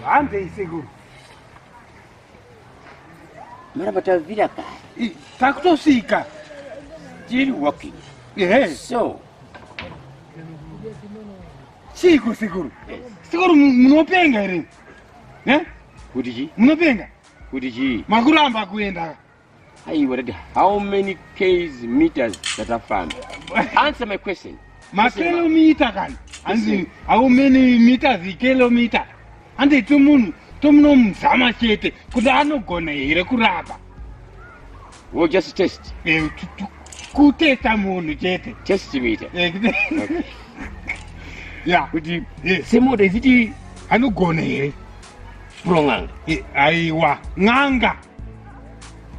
Handei sekuru. Maramba tavira kare. Takutosvika. Still working. Ehe. So. Chiiko sekuru? Sekuru munopenga here? Eh? Kuti chii? Munopenga? Kuti chii? Makuramba kuenda. Aiwa tati how many Ks meters dzatafamba? Answer my question. Makilomita kani. Hanzi how many meters kilomita? Hanzi tomunhu tomunomuzama chete kuti anogona here kurapa. We'll just test. Eh, kutesta munhu chete. Test meter. Eh, ya. Kuti semoda iziti anogona here? Pro n'anga. Eh, aiwa, n'anga.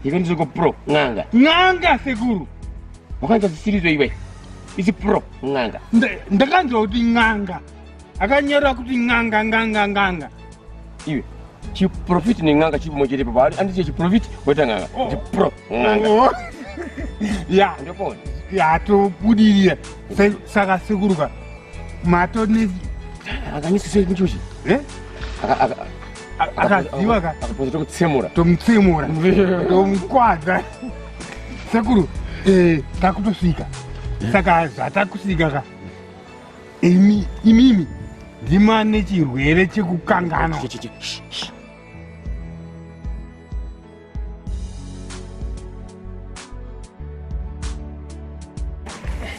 Ikanizoko pro n'anga. N'anga sekuru. Wakanza zisirizo iwe. Isi pro n'anga. Ndakanzwa kuti n'anga. Akanyora kuti n'anga n'anga n'anga. Iwe. Chiprofit nen'anga chipimo chete papa. Anditi chiprofit woita n'anga. Oh. Ndi pro n'anga. Oh. Ya. Ndopona. Ya tobudirira. Saka sekuru ka. Mato ne Akanyisa sei njuchi. Eh? Aka Akaziva ka. Akapoza tokutsemura. Tomutsemura. Tomukwadza. Sekuru, eh takutosvika. Saka zvatakusvika ka. Imi imimi ndima nechirwere chekukanganwa.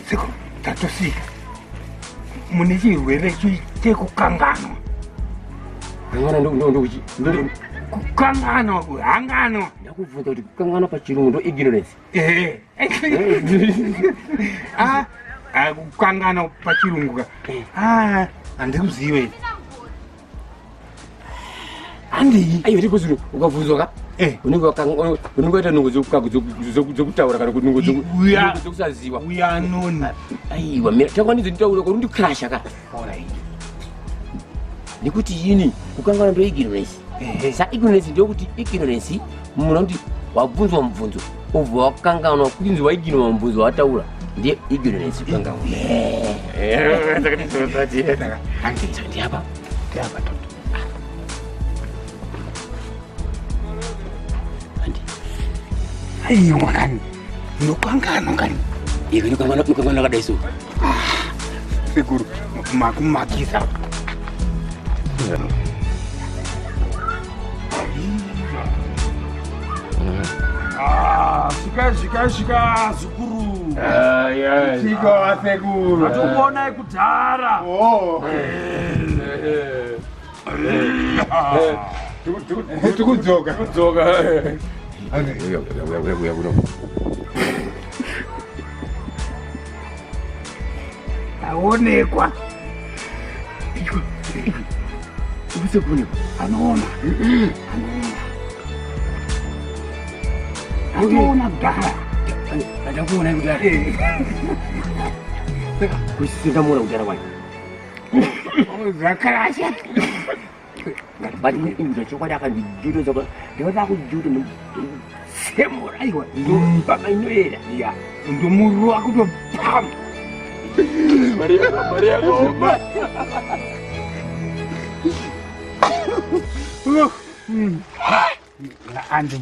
Sekuru, tatosvika. Mune chirwere chekukanganwa. Kanganwa ndo ndo ndo kukanganwa kuhanganwa. Ndakubvunza kuti kukanganwa pachirungu ndo ignorance. Eh. Ah, ah, kukanganwa pachirungu ka. Ah, handikuzive ini. Handii. Aiwa ndiko zvinhu ukabvunzwa ka? Eh. Unenge unenge waita nungo dzekutaura kana kuti nungo dzekusaziwa. Uyanoni. Aiwa mira takwanidza nditaura kuti ndikrasha ka. Alright. Nekuti yini kukanganwa ndo ignorance. Sa ignorance ndokuti ignorance munhu anoti wabvunzwa mubvunzo obva wakanganwa kuinzi waiginwa mubvunzo wataura ndiye ignorance kukanganwa. Ndiapa. Ndiapa toto. Aiwa kani. Ndokanganwa kani. Iwe ndokanganwa ndokanganwa kadai so. Sekuru makumakisa. Ah, svika svika svika zukuru. Ah, yes. Svika sekuru. Atokuonai kudhara. Oh. Tikudzoka. Tikudzoka. Taonekwa. Usekuonekwa. Anoona. Anoona. Anoona kudhara. Ndakuona kudhara. Kusindamuona kudhara kwacho. Zvakarasha. But inzwa chokwadi akandijuta chokwadi. Ndinoda kujuta ndotsemura aiwa ndombama inoera. Ya. Ndomurova kutopam. Mari yako, mari yako. Andi.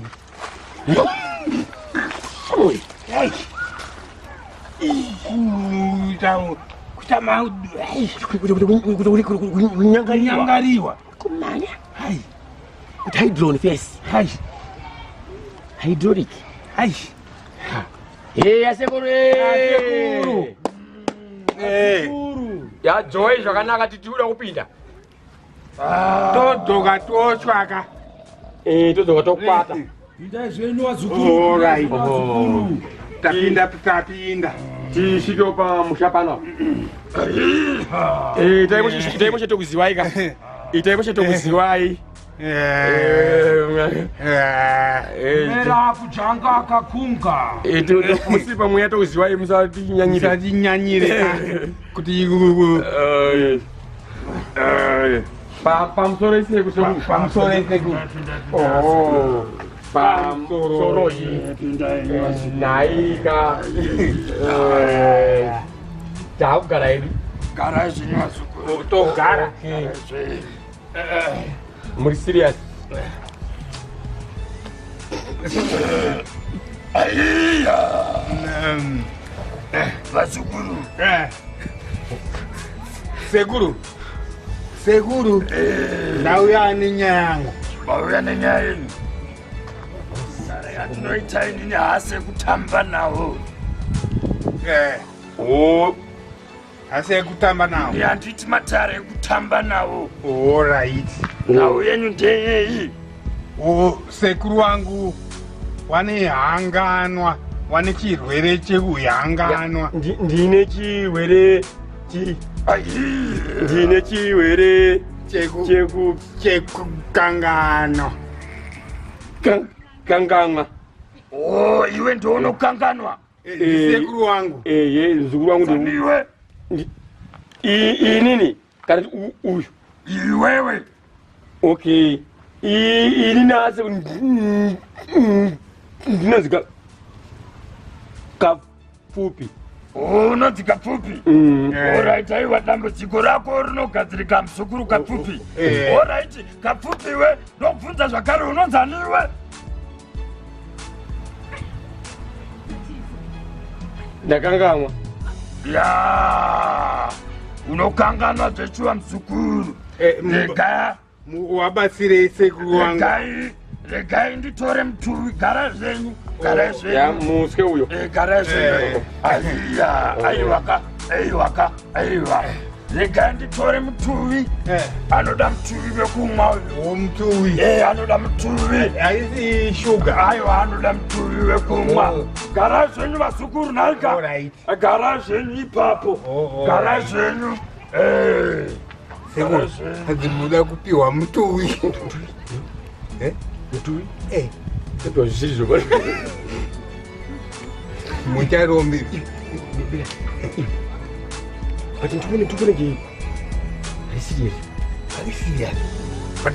Kuita kunyangariwa. Kumanya. Hai. Kuti hydron face. Hai. Hydraulic. Hai. Hey, asekuru. Asekuru. Eh. Ya joy zvakanaka titiuda kupinda. Todzoka totsvaka. Eh, todzoka tokwata. Pindai zvenyu vazukuru. All right. Vazukuru. Tapinda tapinda. Tisvike pamusha pano. Eh, taimbo chetokuziwai ka. Itaimbo chetokuziwai. Eh. Eh. Mera kujanga akakunga. Eh, musipa mweya tokuziwai musatinyanyire. Musatinyanyire kuti Pamusoro iseku sekuru. Pamusoro iseku. Oh. Pamusoro naika. Takugara hedu. Garai zvenyu vazukuru. Togara. Muri serious? Aiya. Vazukuru. Sekuru. Sekuru. Ndauya nenyaya yangu. Vauya nenyaya yenyu. Yatinoita inini haasi ekutamba nawo. Oh, Asi ekutamba nawo. Handiti matare ekutamba nawo. Alright. Nhau yenyu ndeyei? O sekuru wangu wane hanganwa, wane chirwere chekuhanganwa. Ndine chirwere chi ndine chirwere Cheku cheku chekukanganwa. Kanganwa. Oh, iwe ndounokanganwa. Sekuru wangu. Eye, mzukuru wangu ndi Iwe inini kana kuti uyu. Iwewe. Okay. Inini asi ndinonzi kapfupi. Unonzi Kapfupi. Alright, aiwa, dambudziko rako rinogadzirika, muzukuru Kapfupi. Alright, Kapfupi, iwe ndokubvunza zvakare, unonzani iwe? Ndakanganwa. Ya, unokanganwa zveshuwa, muzukuru. Rega. Wabatsirei sekuru wangu. Regai nditore mutuvi. Gara zvenyu, garai Ya zvenyu. muswe uyo. Garai zvenyu. Aiya, aiwaka, aiwaka, aiwa, regai nditore mutuvi. Anoda mutuvi wekumwa uyu. Wo mutuvi. Anoda mutuvi. Haisi shuga. Aiwa, anoda mutuvi wekumwa. Oh. Garai zvenyu, vazukuru, nhaika. Alright. Garai zvenyu ipapo. Oh, Garai alright. zvenyu. Sekuru, Garai zvenyu. hanzi muda kupiwa mutuvi. Mutuvi? Eh. Tapiwa zvisiri zvo. Mucharombi. But ndikuone ke ari serious. Ari serious. But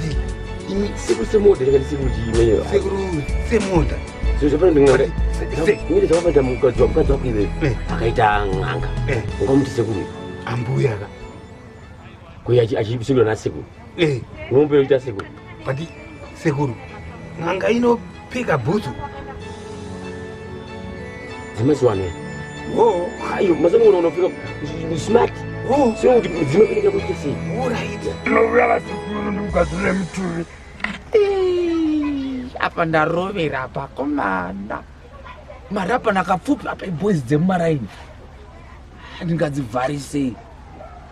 Imi sekuru semodha ndingati sekuru chiimeyo. Sekuru semodha. Zviro zvapano ndingati Se- ngine zvakaita mukadzi wako iwewe akaita n'anga. Ungamuti sekuru. Ambuya ka. Kuya achisekuru na sekuru. Unomupe kuita sekuru. But sekuru, n'anga inopfeka bhutsu. Dzemazuva ano. Oh. Ayo, mazuva ano unopfeka smart. Oh. Sio kuti dzimapfeka kuita sei. Alright. Tinouya, vazukuru, ndikugadzirire mutuvi. Apa ndarovera apa, komana. Mari apa nakapfupi apa, iboys dzemumaraini ndingadzivharisei?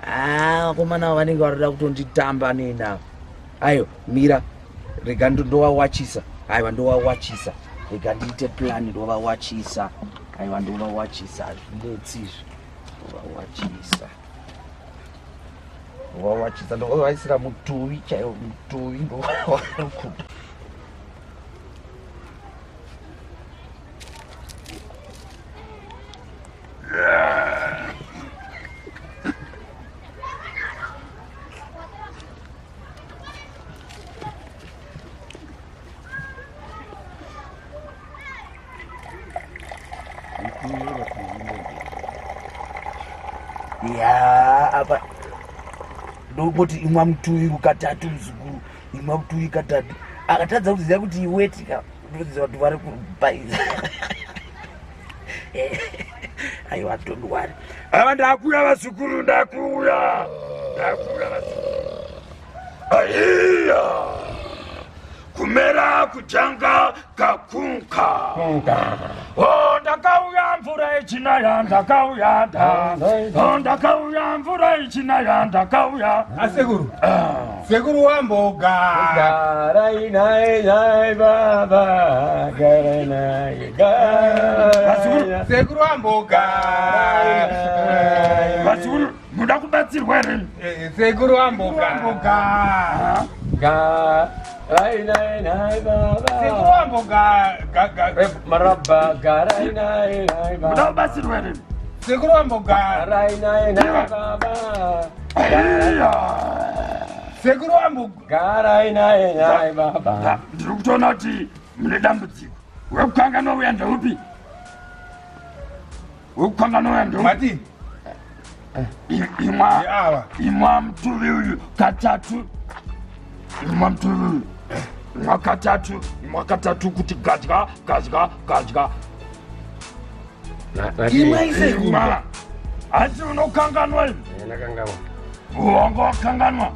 A, komana, vanenge varida kutonditamba nena. Ayo, mira, rega ndowawachisa. Aiwa, ndowawachisa. Rega ndiite plani, ndovawachisa. Aiwa, ndovawachisa, hazvinetsi izvi. Ndovawachisa, ndovawachisa, ndovavaisira mutuvi chaiwo, mutuvi ndovakuda. Ya, apa ndongoti imwa mutuvi katatu, muzukuru, imwa mutuvi katatu. Akatadza kuziva kuti iweti ka, ndoziva kuti vari kubhaiza. Aiwa, don't worry. Ava, ndakuuya, vazukuru, ndakuuya, ndakuuya, vazukuru. Aiya, kumera kujanga kakunka. O, ndakauya mvura ichinaya, ndakauya nda. O, ndakauya mvura ichinaya, ndakauya. Asekuru. Sekuru wamboga. Garai naye naye baba, garai naye, garai. Sekuru wamboga. Vazukuru, muda kubatsirwa here? Sekuru wamboga. Garai naye naye baba. Sekuru wamboga. Maraba, garai naye naye Muda baba. kubatsirwa here? Sekuru wamboga. Garai naye naye baba. Aiya. Sekuru wamboga. Garai naye naye baba. Ndiri kutoona kuti mune dambudziko. Wekukanganwa uya ndeupi? Wekukanganwa uya ndeupi? Mati. Imwa. Ava. Imwa mutuvi uyu katatu. Imwa mutuvi. Imwa katatu. Imwa katatu kuti gadya, gadya, gadya. Imwa isekuru. Imwa. Hanzi unokanganwa iwe. Ndakanganwa. Wanga wakanganwa.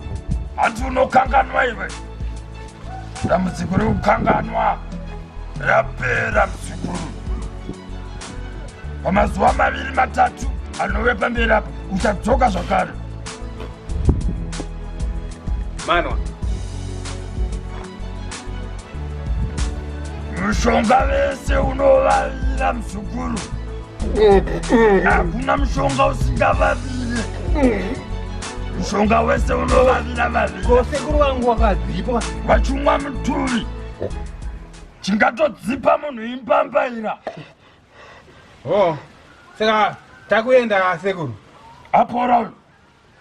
Hanzi unokanganwa iwe. Dambudziko rekukanganwa rapera muzukuru. Pamazuva maviri matatu anove pamberi apa uchadzoka zvakare. Manwa. Mushonga vese unovavira muzukuru. Hakuna mushonga usingavaviri. Mushonga wese unovavira vavira. Ko sekuru vangu wakadzipa. Vachimwa mutuvi. Chingatodzipa munhu imbambaira. Oh. Saka takuenda sekuru. Apora uyu.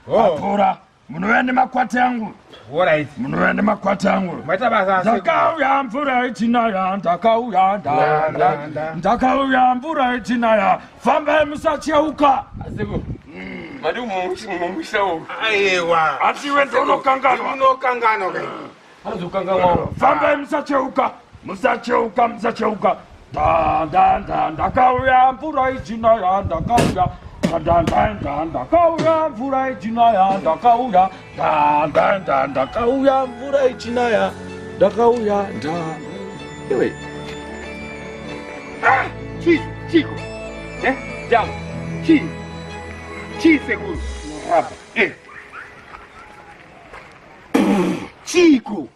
Oh. Apora. Munouya nemakwati angu. Alright. Munouya nemakwati angu. Maita basa sekuru. Ndakauya mvura ichinaya, ndakauya Nda, nda, nda. ndakauya mvura ichinaya. Fambai musacheuka. Sekuru. Madi mumushira uyu. Aiwa. Asi iwe ndounokanganwa. Unokanganwa kai. Anozokanganwa. Fambai musacheuka, musacheuka, musacheuka. Da da da ndakauya mvura ichinaya, ndakauya. Da da da da ndakauya mvura ichinaya, ndakauya. Da da da ndakauya mvura ichinaya, ndakauya da. Iwe. Ah, chi, chiko. Eh? Jamu. Chi. Chi sekuru. Rapa. Eh. Chiko.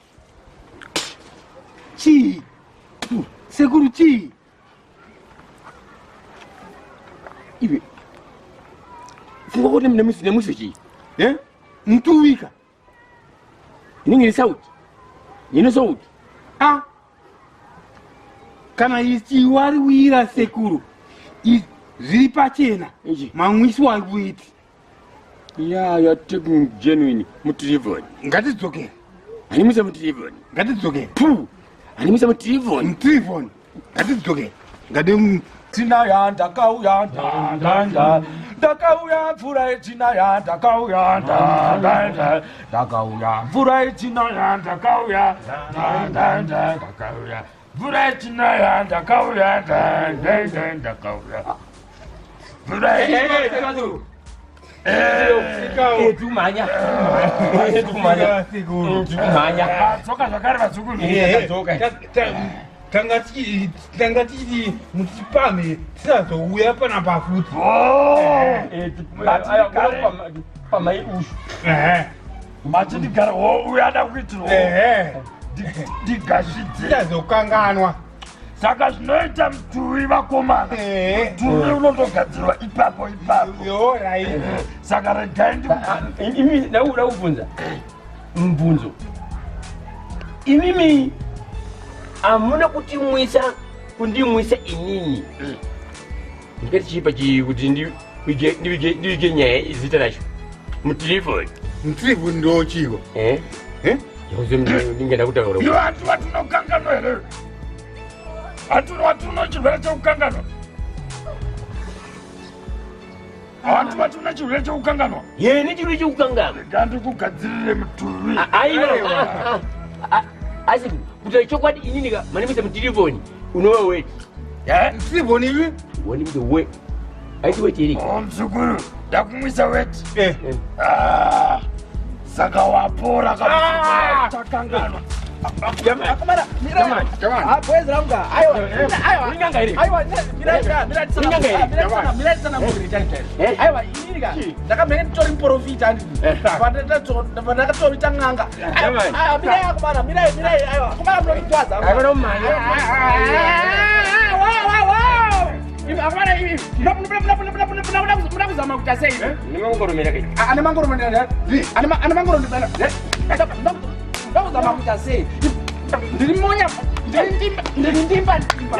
Chi. Sekuru chi. Iwe. Funga kuti nemusi chii? Eh? Mtuwika. Inenge iri sauti. Ine sauti. Ah. Kana ichiwariwira sekuru. Zviri pachena. Ichi. Mamwisi wawiti. Yeah, you are taking genuine mutirivoni. Ngatidzokere. Hanimisa mutirivoni. Ngatidzokere. Pu. Hanimisa mutirivoni. Mtrivon. Ngatidzokere. Ngati Tinaya ndakauya nda nda nda ndakauya mvura ichinaya ndakauya nda nda nda ndakauya mvura ichinaya ndakauya nda nda nda ndakauya mvura ichinaya ndakauya nda nda nda ndakauya mvura Tumhanya. Tumhanya. sekuru. Tumhanya. Tsoka zvakare vazukuru. Tadzoka. Tanga tichiti muchipamhe tisazouya panapa futi. Pamai ushu. Ehe. Machindigara uya ada kuitirwa Ehe. ndigashidze. Tisazokanganwa. Saka zvinoita mutuvi vakomana. Ehe. Mutuvi unotogadzirwa ipapo ipapo. Alright. Saka regai ndi Imi ndakuda kubvunza mubvunzo. Imimi hamuna kutimwisa kundimwisa inini. Ndikati chipa chii kuti ndivige nyaya zita racho mutirifoni. Mtrivon ndo chiko. Eh? Eh? Ndingada kutaura. iwe hanti watinokanganwa here? Hanti watino chirwere chekukanganwa? Hanti watino chirwere chekukanganwa? Yeni chiri chekukanganwa. Rega ndikugadzirire mutuvi. Aiwa. Asi kutaura chokwadi inini ka manimisa mutirifoni unova weti. Eh? Mtrivon ivi? Wanimisa we. Aiti weti here? Oh, muzukuru, ndakumwisa weti. Eh. Ah, saka wapora kabisa. Takanganwa. Akomana, mirai. Jamani. Ah, boys rangu. Aiwa. Aiwa. Inganga here? Aiwa, mirai, mirai, mirai Inganga here? mirai, mirai tsanangurire chani chani. Eh? Aiwa, inini ka ndakamhenge nditori muprofita handiti. Eh. Pandakatoita n'anga. Jamani. Aiwa, mirai akomana, mirai, mirai. Aiwa, akomana munondikwadza. Aiwa, nomhanya. Muda kuzama kuita sei? Nemangoromera kai. Ane mangoromera. Ane mangoromera. Ndakuzama kuita sei? Ndiri monya, ndiri ndimba, ndiri ndimba ndimba.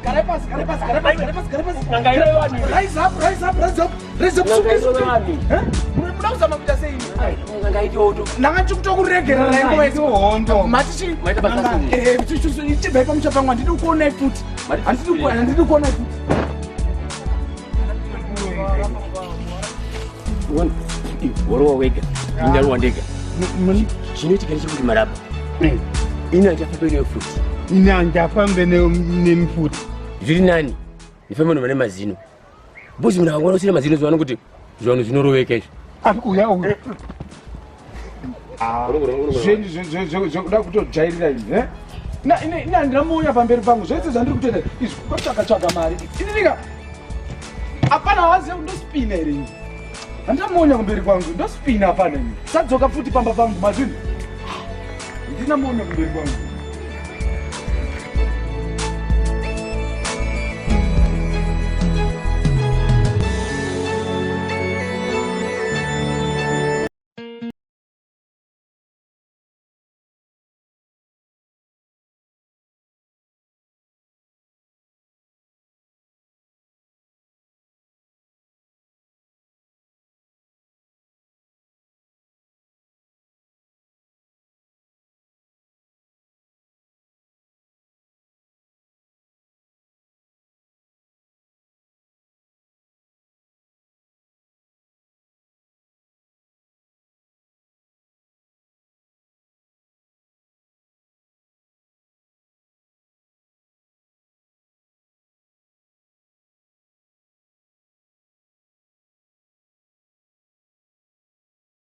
Garai pasi, garai pasi, garai pasi, garai pasi, garai pasi. N'anga irova vanhu. Rise up, rise up, rise up. Rise up, N'anga suke, irova suke. vanhu. Eh? Muda kuzama kuita sei? N'anga itoto. Ndanga ndichikutokuregererai nguva idzi. Hondo. Mati chii? Maita basa sei? Eh, chibvai pamusha pangu handidi kuonai futi. Mati Handidi kuonai futi. Worowa wega. Ndarowa ndega. Chinoitika ndechekuti Marabha, ini handichafambe newe futi. Ini handafambe nemifuti. Zviri nani ndifambe nevane mazino, bhozi munhu akangwana usina mazino zuva nokuti zvanhu zvinoroveka izvi. Ari kuuya uyu. Zvenyu zvekuda kutojairira ini, eh? Na ine ine handina muuya pamberi pangu. Zvese zvandiri kutoita izvi kutsvaka tsvaga mari. Ininika hapana waziva kuti ndospina here ini? Handina muonya kumberi kwangu, ndospina hapana ini. Sadzoka futi pamba pangu, mazvini. Ndina muonya kumberi kwangu.